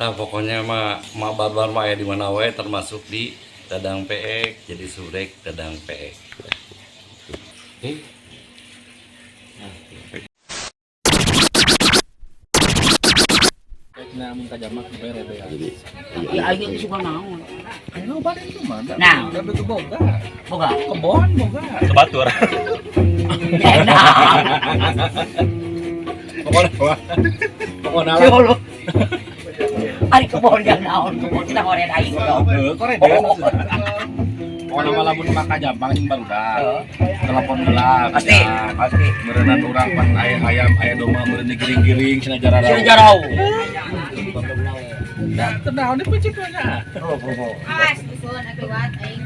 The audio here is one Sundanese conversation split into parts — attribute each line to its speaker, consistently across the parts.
Speaker 1: Lah, pokoknya mah Mak Barbar mah aya di mana wae, termasuk di Dadang PX, jadi subrek Dadang PX. Eh.
Speaker 2: Nah, mun ka jamak bere be.
Speaker 3: Jadi
Speaker 4: Ya aing suka naon.
Speaker 2: Ayo balik itu mah.
Speaker 4: Nah.
Speaker 2: Da begitu boga.
Speaker 4: Boga.
Speaker 2: Kebon boga.
Speaker 5: Kebatur.
Speaker 4: Enak.
Speaker 2: Pokoknya wah. Pokoknya lah.
Speaker 4: Jolo. Ari kebon yang naon, kebon kita ngoren aing dong.
Speaker 2: Heuh, koredan maksudna. Pokoknya mah lamun mah ka Jampang jeung barudak. Telepon heula.
Speaker 4: Pasti, pasti.
Speaker 2: Meureunnan urang pan aya hayam, aya domba meureun digiring-giring cenah jararau.
Speaker 4: Sini jarau.
Speaker 2: Da teu naon dipeuncit we nya.
Speaker 6: Awas, usul atuh wat aing.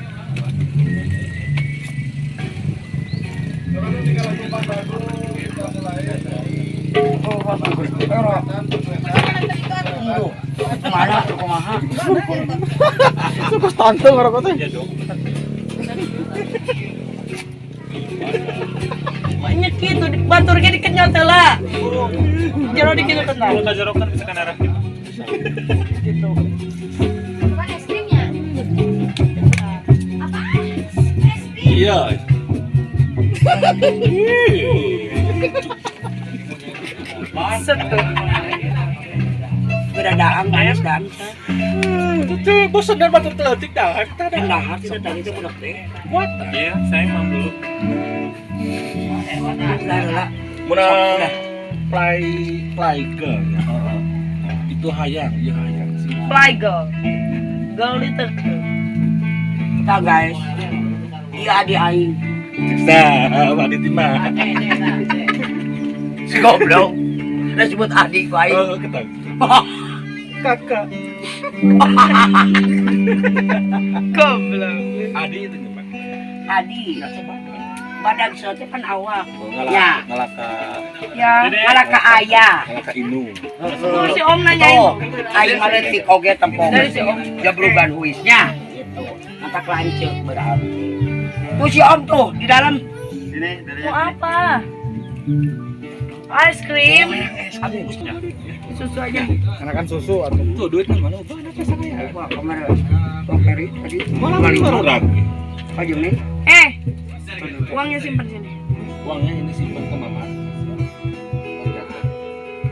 Speaker 4: Mana tuh kumaha?
Speaker 3: Sukus tante ngerokok teh.
Speaker 7: Banyak gitu, batur ge dikenyot heula. Jero dikitu tenang.
Speaker 5: Kalau jero kan bisa kan arah gitu.
Speaker 7: Gitu.
Speaker 6: Bukan es krimnya. Apa? Es krim.
Speaker 2: Iya.
Speaker 7: Set tuh.
Speaker 4: Beda daang, manis daang.
Speaker 2: Itu bosan dan batur teleutik dah. Kita ada.
Speaker 4: Dahar tidak tadi itu budak teh.
Speaker 2: Kuat.
Speaker 5: Iya, saya mam dulu.
Speaker 4: Udah lah.
Speaker 2: Menang play play girl ya. Itu hayang, ya hayang sih.
Speaker 7: Fly girl. Girl itu.
Speaker 4: Kita guys. Iya adik aing.
Speaker 2: Nah, Wadit mah.
Speaker 4: Si goblok. Udah sebut adik ku aing.
Speaker 2: Oh, ketang. Kakak.
Speaker 7: Goblok.
Speaker 2: Adi itu nyemak.
Speaker 4: Adi. Badan sote pan awak.
Speaker 2: Oh,
Speaker 4: Ya.
Speaker 2: ngalaka
Speaker 7: Ya.
Speaker 4: Ngalah ka ayah.
Speaker 2: ngalaka inu.
Speaker 7: Tuh si Om nanyain.
Speaker 4: Tuh, aing mah leutik oge tempong.
Speaker 7: Dari si Om.
Speaker 4: Jabrugan huisnya. Gitu. Matak lanceuk berarti. Tuh si Om tuh di dalam.
Speaker 7: Mau apa? Ice cream. Susu aja.
Speaker 3: Karena kan susu atau
Speaker 2: Tuh duitnya mana? Ubah apa saya?
Speaker 4: Wah, kemarin Peri tadi.
Speaker 2: Malah baru lagi.
Speaker 4: Aja nih.
Speaker 7: Eh, uangnya simpan sini.
Speaker 2: Uangnya ini simpan ke mama.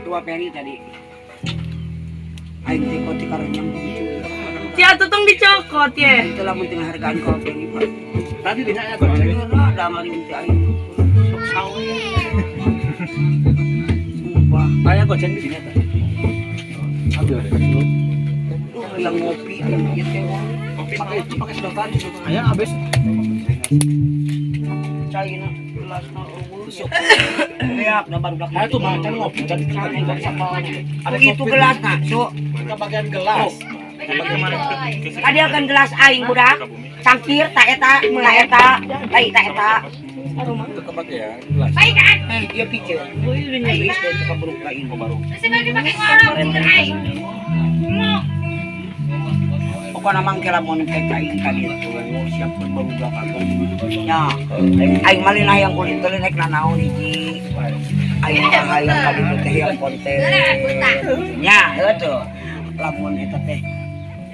Speaker 4: Dua peri tadi. Aing teh kote karenyam.
Speaker 7: Cia tutung dicokot ya.
Speaker 4: Itu lah penting hargaan kau peri Pak.
Speaker 2: Tadi dinanya goceng.
Speaker 4: Ada ngalim teh aing. Sok sawe. Sumpah.
Speaker 2: Tanya goceng di sini tadi. Ambil deh.
Speaker 4: Duh, yang ngopi aing ieu teh.
Speaker 2: Kopi pakai itu pakai sedotan.
Speaker 3: Ayah habis.
Speaker 4: Caina gelasna eueuh. Beak da barudak.
Speaker 2: Nah itu macan ngopi tadi tadi.
Speaker 4: Ada itu gelasna, su.
Speaker 2: Ke bagian gelas.
Speaker 4: Tadi akan gelas aing budak. Cangkir tak eta, tak eta, tai tak eta.
Speaker 2: Itu ke bagian gelas.
Speaker 6: Baik kan?
Speaker 4: Eh, ieu pikir.
Speaker 7: Gue udah nyobain.
Speaker 4: Geus deh ka buruk lain baru.
Speaker 6: Terus bagi pakai ngorok jeung aing. Mau.
Speaker 4: Pokokna mah ke lamun teh ka aing ka ditu siapkeun barudak agan. Nya, aing mah lin hayang kulit teh naik nanaon hiji. Aing mah hayang ka ditu teh hayang konten. Nya, heuh tuh. Lamun eta teh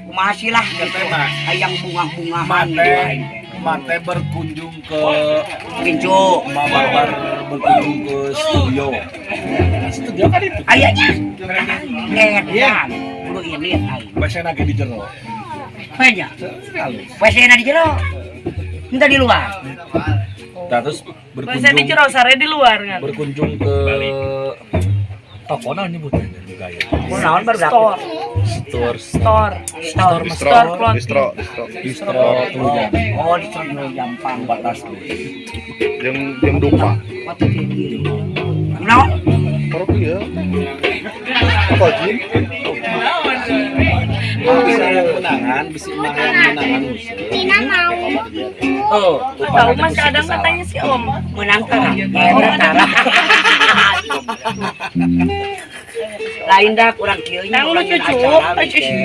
Speaker 4: kumaha sih lah gitu. Hayang bungah-bungahan gitu aing teh.
Speaker 2: Mate berkunjung ke
Speaker 4: Gincu.
Speaker 2: Ma Barbar berkunjung ke studio. Studio kan itu.
Speaker 4: Aya nya. Edan. Kudu ini aing.
Speaker 2: Bahasa lagi di jero.
Speaker 4: Banyak.
Speaker 2: Sekali.
Speaker 4: WC-na di jero. Entah di luar.
Speaker 2: Nah, terus
Speaker 7: Bahasa di
Speaker 2: berkunjung
Speaker 7: jero sare di luar kan.
Speaker 2: berkunjung ke toko naon nyebutnya gaya.
Speaker 4: Kunaon baru
Speaker 7: Store,
Speaker 2: Store
Speaker 7: store,
Speaker 4: Store.
Speaker 3: Distro,
Speaker 7: Store clothing.
Speaker 3: distro, distro.
Speaker 2: distro Tulujan.
Speaker 4: Oh, di Sergio Jampang.
Speaker 2: Batas.
Speaker 3: Jeung jeung dupa.
Speaker 4: Waktu tinggi. Naon?
Speaker 3: Korok ieu. Apa jin?
Speaker 2: Bisa yang menangan, bisa menangan.
Speaker 6: Tina mau.
Speaker 4: Oh,
Speaker 7: Tahu Mas kadang katanya si Om.
Speaker 4: menang tara. Menang tara. Lain dah kurang kieu nya.
Speaker 7: Yang lu cucu,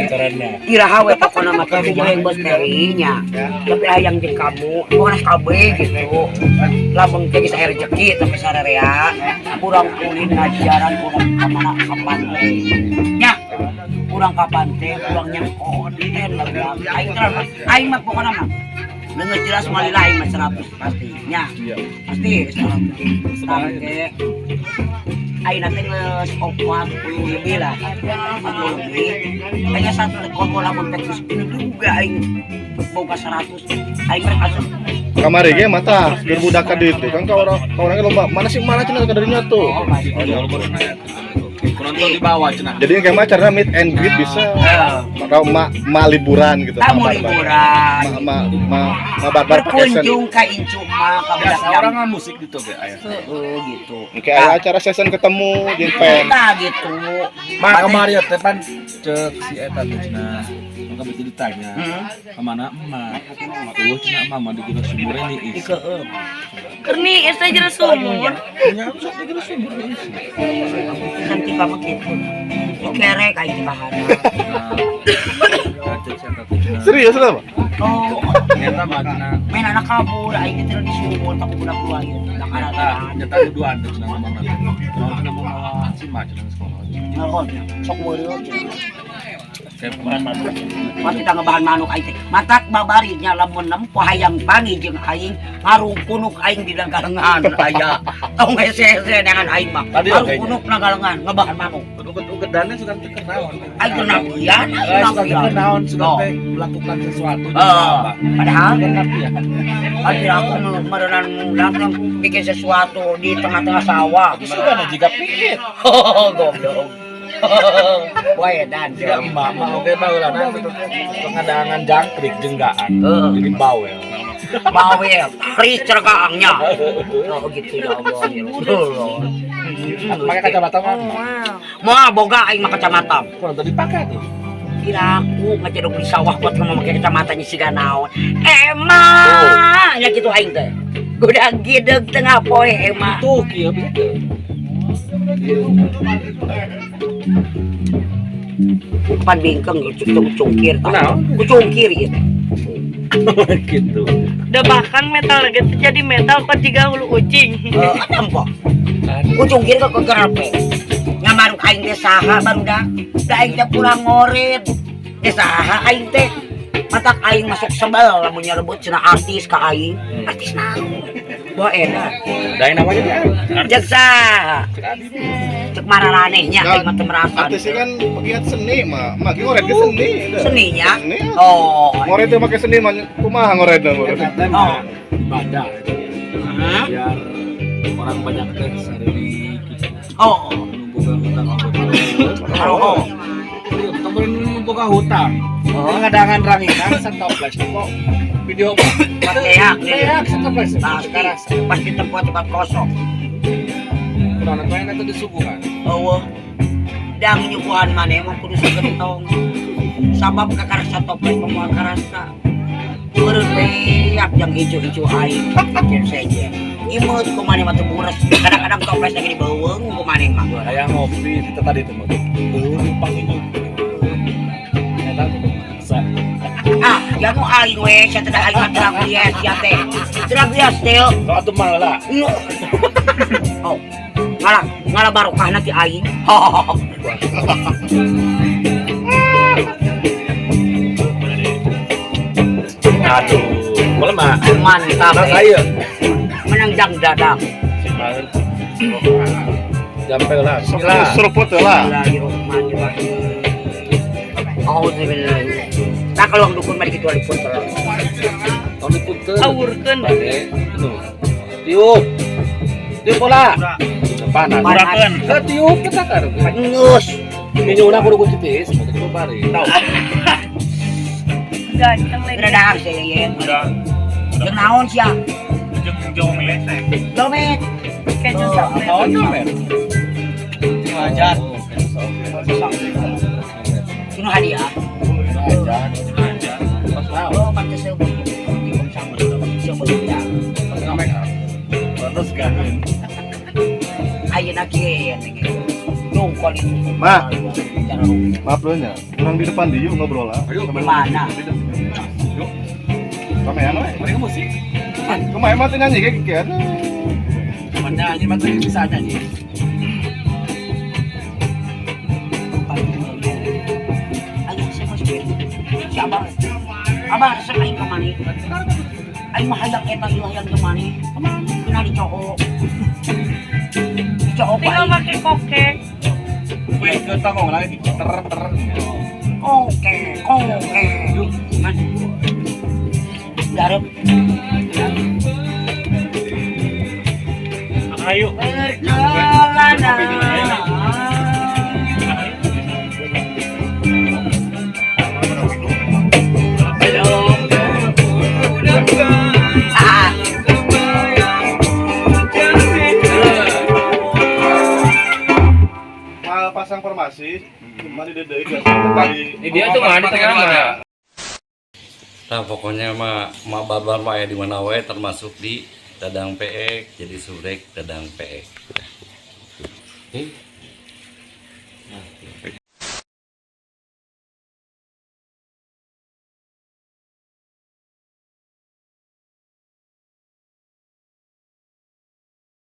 Speaker 2: Caranya.
Speaker 4: Iraha we pokona mah teh kumaha yang bos terinya. Tapi hayang jeung kamu, pokona kabeh gitu. Lamun teh geus aya rezeki tapi sarerea kurang ulin ngajaran kurang ka mana ka pantai. Nya, kurang Kurang kapan teh, kurangnya konten barudak. Aing terus aing mah pokona mah. Leungeut jelas malila aing mah 100 pasti. Nya.
Speaker 3: Iya.
Speaker 4: Pasti 100. Tangke. Aing teh geus 40 lebih lah. 40 lebih. Kayaknya satu komo lamun pek ini juga aing boga 100. Aing rek asup.
Speaker 3: Kamari ge mata keur budak ka ditu kan ka orang ka orangnya lomba mana sih mana cenah ka dirinya tuh.
Speaker 4: Oh, pasti.
Speaker 2: Penonton di bawah cenah.
Speaker 3: Jadi kayak mah caranya meet and greet bisa. Atau ma liburan gitu.
Speaker 4: Tamu liburan.
Speaker 3: Ma ma ma barbar pakai sen.
Speaker 4: Berkunjung ka incu mah ka budak
Speaker 2: Biasa orang nggak musik gitu ge aya.
Speaker 4: Heeh gitu.
Speaker 3: Kayak aya acara season ketemu jeung pen.
Speaker 4: Nah gitu.
Speaker 2: Ma kamari teh pan cek si eta teh cenah. Maka betul ditanya. Kemana emak? Eueuh cenah emak mah di jero sumur ini is.
Speaker 4: Dikeun.
Speaker 7: Kerni es teh jero sumur.
Speaker 2: Nya sok di jero sumur is.
Speaker 4: Kan tiba mah kitu. Dikerek aing dibahana.
Speaker 2: Nah, cek si eta teh cenah.
Speaker 3: Serius lah, Pak?
Speaker 4: Oh,
Speaker 2: Nyata mah cenah.
Speaker 4: main anak kabur aing teh di sumur tak budak dua ieu. Tak ada
Speaker 2: Nyata duduan teh cenah ngomongna. Naon cenah mau mawa si mah cenah sekolah.
Speaker 4: Ngakon, sok meureun.
Speaker 2: Saya bahan manuk.
Speaker 4: Pasti tangga bahan manuk aing teh. Matak babari nya lamun nempo hayang pangi jeung aing ngarungkunuk aing di galengan aya. Tong hese-hese dengan aing mah.
Speaker 2: Tadi oke nya.
Speaker 4: Ngarungkunuk na galengan ngebahan manuk.
Speaker 2: Uget-ugedannya sudah teu kenaon.
Speaker 4: Aing teu napian, aing
Speaker 2: Eh, sudah teu
Speaker 4: napian.
Speaker 2: kenaon, sudah
Speaker 4: Oh.
Speaker 2: teh melakukan sesuatu.
Speaker 4: Padahal
Speaker 2: Tapi ya.
Speaker 4: Tapi aku merenang datang bikin sesuatu di tengah-tengah sawah.
Speaker 2: Itu sudah ada jika piit.
Speaker 4: Goblok. Wah, dan
Speaker 2: Jika emak mah oge baheulana pengadangan jangkrik jenggaan.
Speaker 4: Heeh.
Speaker 2: Jadi bawel.
Speaker 4: Bawel, tarik cergaangnya. Oh gitu ya Allah. Ya Rasulullah.
Speaker 2: Pakai kacamata mah.
Speaker 4: Moal boga aing mah kacamata.
Speaker 2: Kurang tadi pakai tuh.
Speaker 4: Kira aku ngecedok di sawah buat ngomong pakai kacamatanya siga naon. Emang ya gitu aing teh. Udah gideg tengah poe emang.
Speaker 2: Tuh kieu bisa teu.
Speaker 4: Pan bingkeng cungkir.
Speaker 2: Kunaon?
Speaker 4: Kucungkir ieu teh.
Speaker 2: Gitu.
Speaker 7: Udah bahkan metal lagi jadi metal kok jiga hulu ucing.
Speaker 4: Eh, tempo. Kucungkir ke kegerape. Ngamaruk aing teh saha barudak. Da aing teh pulang ngored. Teh saha aing teh. Matak aing masuk sebel lamun nyerebut cenah artis ka aing. Artis naon? Bawa enak.
Speaker 2: Da namanya dia.
Speaker 4: Jeung saha? Cek mararanehnya aing mah teu merasa.
Speaker 3: Artis kan pegiat seni mah, mah ge ngored ge seni.
Speaker 4: Seninya?
Speaker 3: Seni.
Speaker 4: Oh.
Speaker 3: Ngored teh make seni mah kumaha ngoredna ngored.
Speaker 2: Eta teh
Speaker 4: Oh.
Speaker 2: ibadah.
Speaker 4: Hah?
Speaker 2: Biar orang banyak teh sarili gitu.
Speaker 4: Oh.
Speaker 2: Nu boga hutang.
Speaker 4: Oh.
Speaker 2: Temen nu boga hutang. Pengadangan ranginang satoples kok video mah.
Speaker 4: Beak,
Speaker 2: Beak satoples.
Speaker 4: Pasti, pasti tempat tempat kosong.
Speaker 2: Kurang nonton eta disuguhan.
Speaker 4: Eueuh. Dang nyuguhan maneh mah kudu sagentong. Sabab kakarasa toples moal karasa. Meureun beak jang icu-icu aing. Jeung sejen. Imut ku maneh mah teu buras. Kadang-kadang toples lagi dibeuweung ku maneh mah.
Speaker 2: Kayak ngopi kita tadi tuh mah. Eueuh numpang ini. Eta tuh maksa.
Speaker 4: Ah, jamu aing we sia teh aing mah terang bias sia teh. Terang bias teh.
Speaker 2: Kalau atuh mah lah.
Speaker 4: Oh. Ngalah, ngalah barokahna ti aing.
Speaker 2: Aduh, boleh mah.
Speaker 4: Mantap.
Speaker 2: Nah, saya.
Speaker 4: Menang jang dadang.
Speaker 2: Jampe lah. Bismillah.
Speaker 3: Seruput lah.
Speaker 4: Bismillahirrahmanirrahim. Auzubillah. Nah kalau dukun mari kita diputer.
Speaker 2: Tong diputer.
Speaker 7: Awurkeun.
Speaker 2: Bade, nu. Tiup. Tiup bola. Panas.
Speaker 4: Panas.
Speaker 2: Ke tiup kita kan.
Speaker 4: Ngus.
Speaker 2: Minyuna kudu ku titis, mau kudu bari. Tahu.
Speaker 7: Ganteng lagi.
Speaker 4: Udah dah saya ya. Jeung naon sia?
Speaker 5: Jeung jomet.
Speaker 4: Domet.
Speaker 7: Keju sampai.
Speaker 2: Naon jomet? Hajat.
Speaker 4: Sino hadiah?
Speaker 2: Hajat.
Speaker 4: Oh, pantes saya sama. Sama tidak.
Speaker 2: Terus kan.
Speaker 4: Ayeuna kieu Yung kali
Speaker 3: Ma. Maaf lo nya, kurang di depan dieu ngobrol lah.
Speaker 2: Ayo.
Speaker 4: Di mana?
Speaker 3: Yuk. Ramean we.
Speaker 2: Mereka musik.
Speaker 3: Kumaha emang teh nyanyi kayak gitu.
Speaker 2: Nyanyi mah tuh bisa nyanyi.
Speaker 4: Si Abah. Abah resep aing ka maneh. Aing mah hayang eta ieu hayang teu maneh. Kena dicoko. Dicoko ku
Speaker 7: Tinggal
Speaker 4: aing.
Speaker 7: make koke.
Speaker 2: Kue ke tanggung lagi ter ter.
Speaker 4: Oke, oke. Man. Garap.
Speaker 5: Ayo.
Speaker 7: Berkelana.
Speaker 4: Ah.
Speaker 3: Mal pasang formasi, mari deui kali.
Speaker 2: Ini dia tuh nggak di tengah mah.
Speaker 1: Nah, pokoknya mah mak barbar mah aya di mana wae termasuk di Dadang PX jadi subrek Dadang PX. Eh,